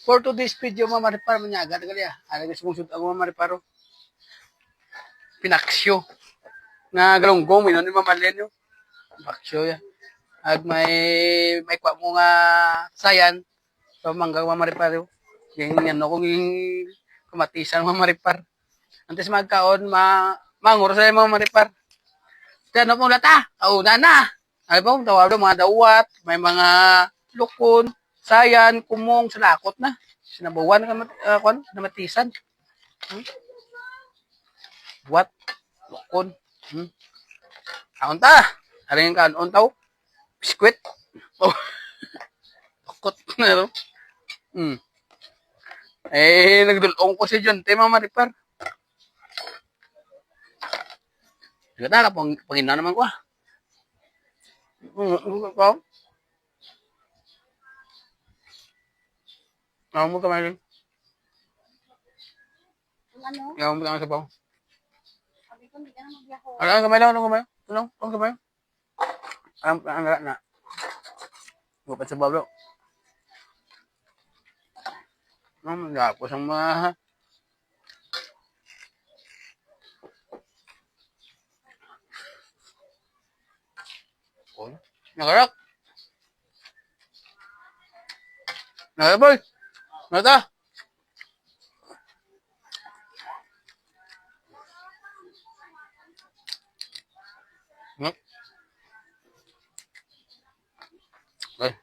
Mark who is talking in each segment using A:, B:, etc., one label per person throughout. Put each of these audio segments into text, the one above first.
A: For today's video, Mama Ripar, manyaga tagal ya. Ano gusto mong sud ako, Mama Riparo? Pinaksyo. Nga galunggong, minon ni Mama Len yo. Paksyo ya. Ag may kwa mo nga sayan. So mangga, Mama Ripar yo. Ganyan ano kung yung kamatisan, Mama Ripar. Antes magkaon, ma manguro sa Mama Ripar. Kaya ano pong lata? Kauna na. Ay ba, tawag daw, mga dawat, may mga lukon, sayan, kumong, salakot na. Sinabawan ka, kwan, namatisan. What? Lukon. Kaon ta. Aring kaon taw. Biskwit. Oh. Lukot na ro. Eh, nagdulong ko si John. Tema Maripar. Sige ta, pangina naman ko ah. Ko. Ako mo kamay rin.
B: Ang ano?
A: Ako mo kamay sa baw.
B: Sabi ko, hindi ka na magyaho.
A: Ano, ang kamay lang, ano kamay? Ano, ang kamay? Ang na. Gupat sa baw. Ano, tapos ang mga. Oh, nakarak. Nakarak, boy. Nata. Okay.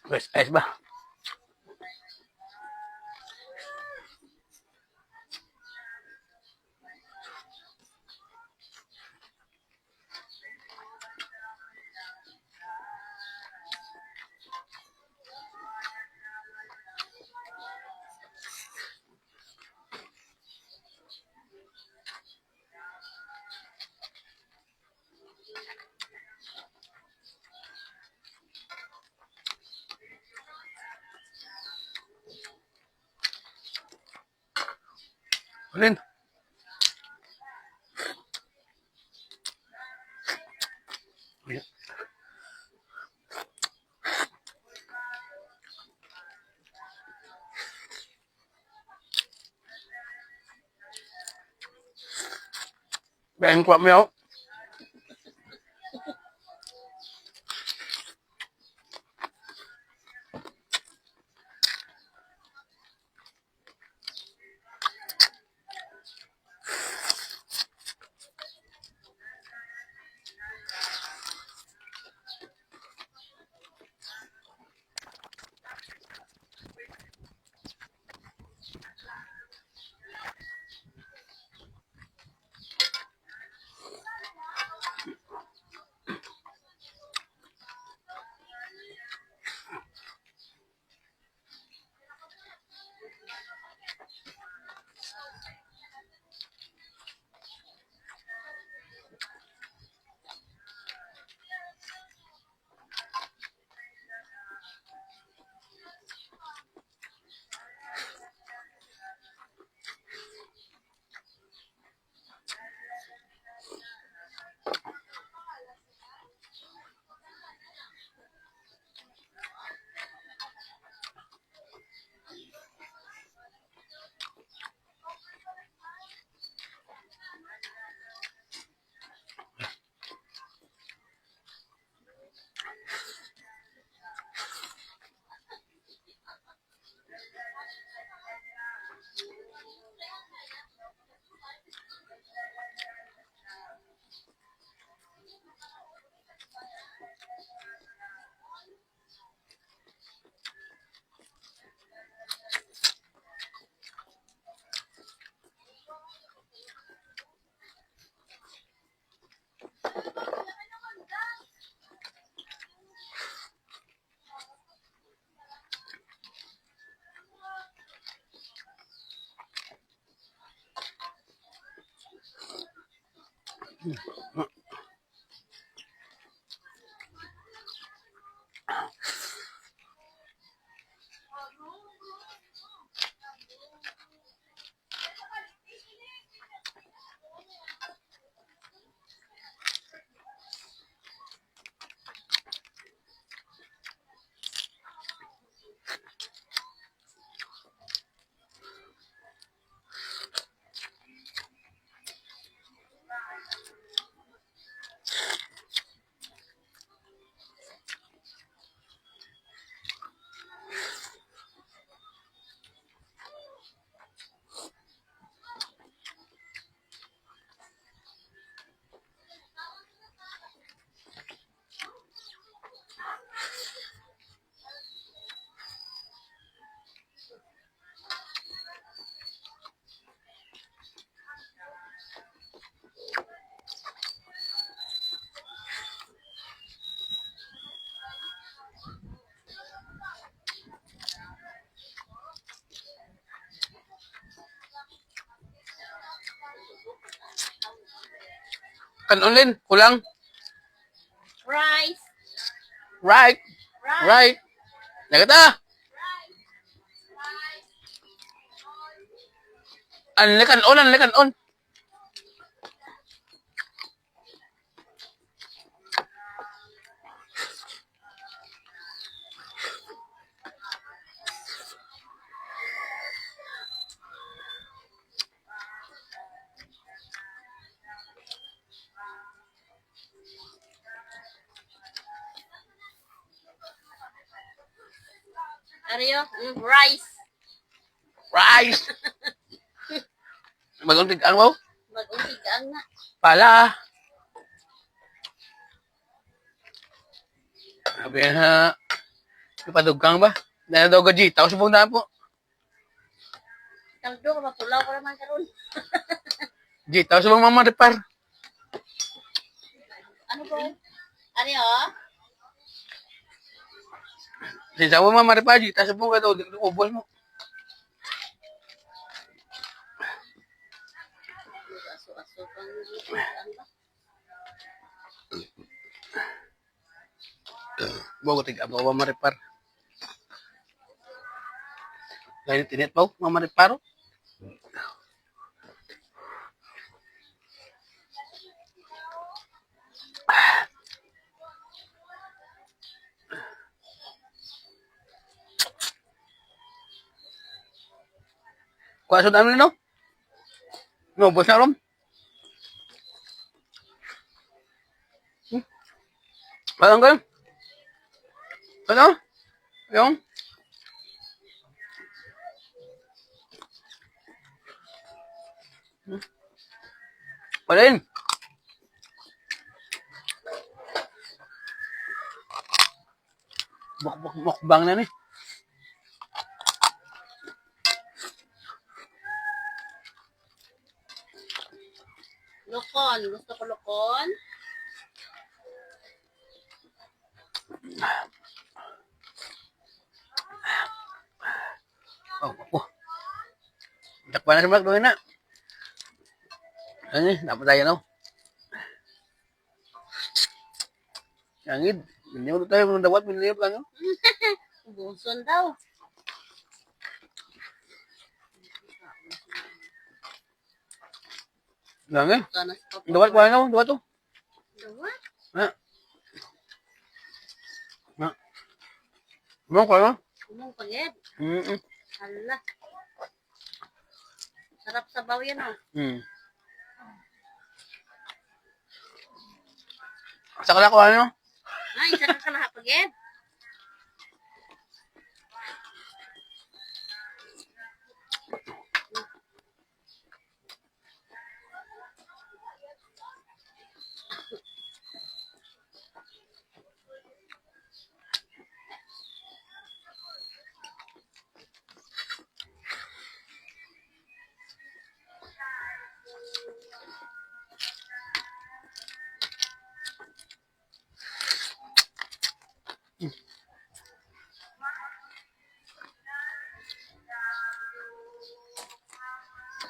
A: Guys, ayos ba? Alin? Ayan. Bengkok mo yun. Kanulin, kulang.
B: Rice.
A: Right.
B: Rice.
A: Right. Nagata. Anli kanon, anli kanon.
B: Ano yun? Rice.
A: Rice. Maguntig ang wow.
B: Mag-untig ang nga.
A: Pala. Sabi na, ipadugang ba? Na daw gaji, tao subong na po.
B: Kaldo ka, mapulaw ka naman karon.
A: G, tao subong mama repar.
B: Ano ba? Ano yun?
A: Sinsa mo mama repar, G, tao subong ka daw, di ko ubos mo.
B: Aso-aso pang ang ba?
A: Bago tig abo mama repar. Ganit tinit mo, mama reparo. Kuha sa dami no? No, bos na rom. Parang ganun. Ano? Yung? Wala yun. Bok mukbang na ni.
B: Lukon. Gusto ko lukon.
A: Oh. Takpan na sa mga na. Ano eh, dapat tayo no? Angid, hindi mo tayo mga dawat, minilip lang. No?
B: Bunson daw.
A: Lang eh.
B: Sana sa papa.
A: Dawat ko ano, dawat to.
B: Dawat?
A: Na. Na. Mo ko ano?
B: Umong paged.
A: Mm.
B: Hala. Sarap sabaw yan oh.
A: Sa kala ko ano?
B: Ay, isa ka kalahapaged.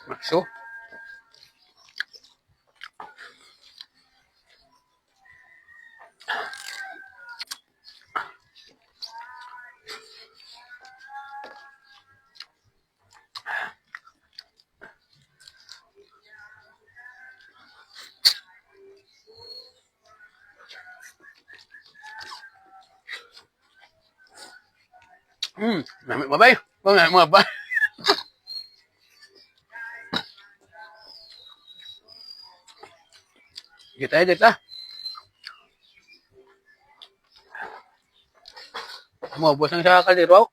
A: Makso. Babay. Mga mga ba. Kita dito. Maubos ang sa kaldero.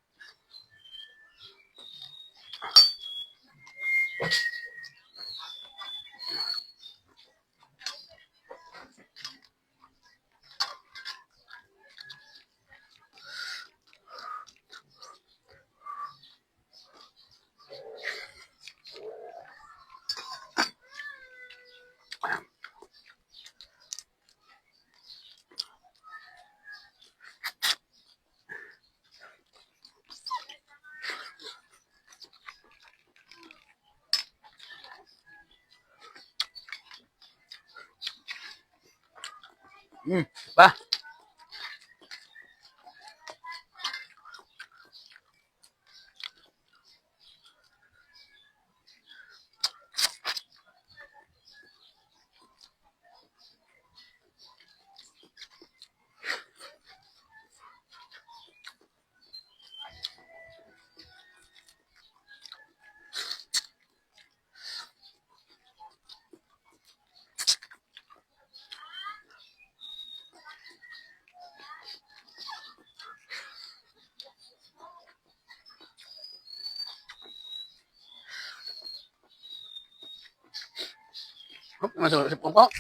A: Ba. Hop, masuk sa ko.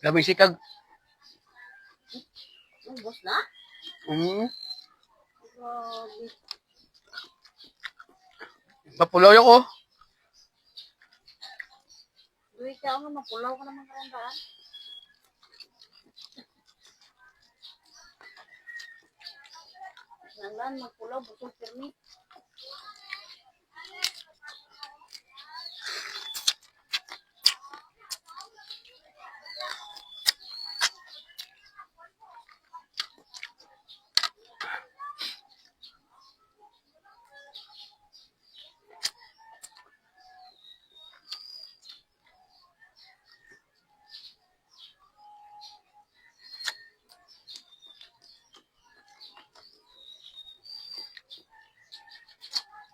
A: Grabe sikag.
B: Ubos na? Grabe.
A: Mapulaw ko.
B: Duwi ka nga, mapulaw ka naman karandaan. Nangan, magpulaw, busog pirmi.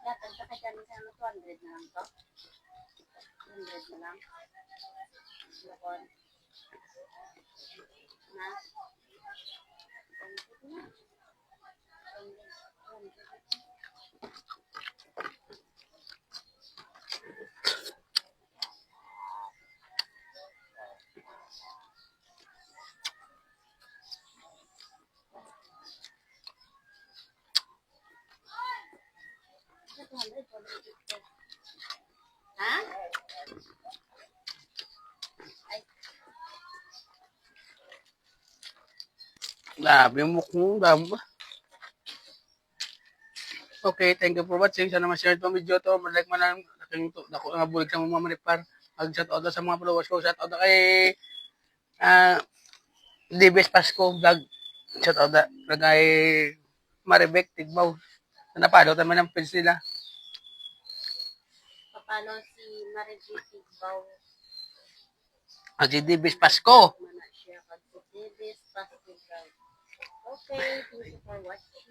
B: Datag ka kaya sa ano, 200 na lang to. 200 na lang. Lakon. Na? 200 na. 200. 200, 250. Ha? Ay.
A: Grabe yung mukha mo. Dami ba? Okay, thank you for watching. Sana ma-share itong video to. Mag-like man lang. Aking to. Dako nga bulig sa mga manipar. Mag-shout out sa mga followers ko. Shout out kay DBS Pasco Vlog. Shout out na kay Maribek Tigbaw. Napalo naman ang page nila.
B: Papalo si Marigit Tigbaw.
A: Ang si DBS Pasco.
B: Mana siya kag si Davis Pasco Vlog. Okay, thank you for watching.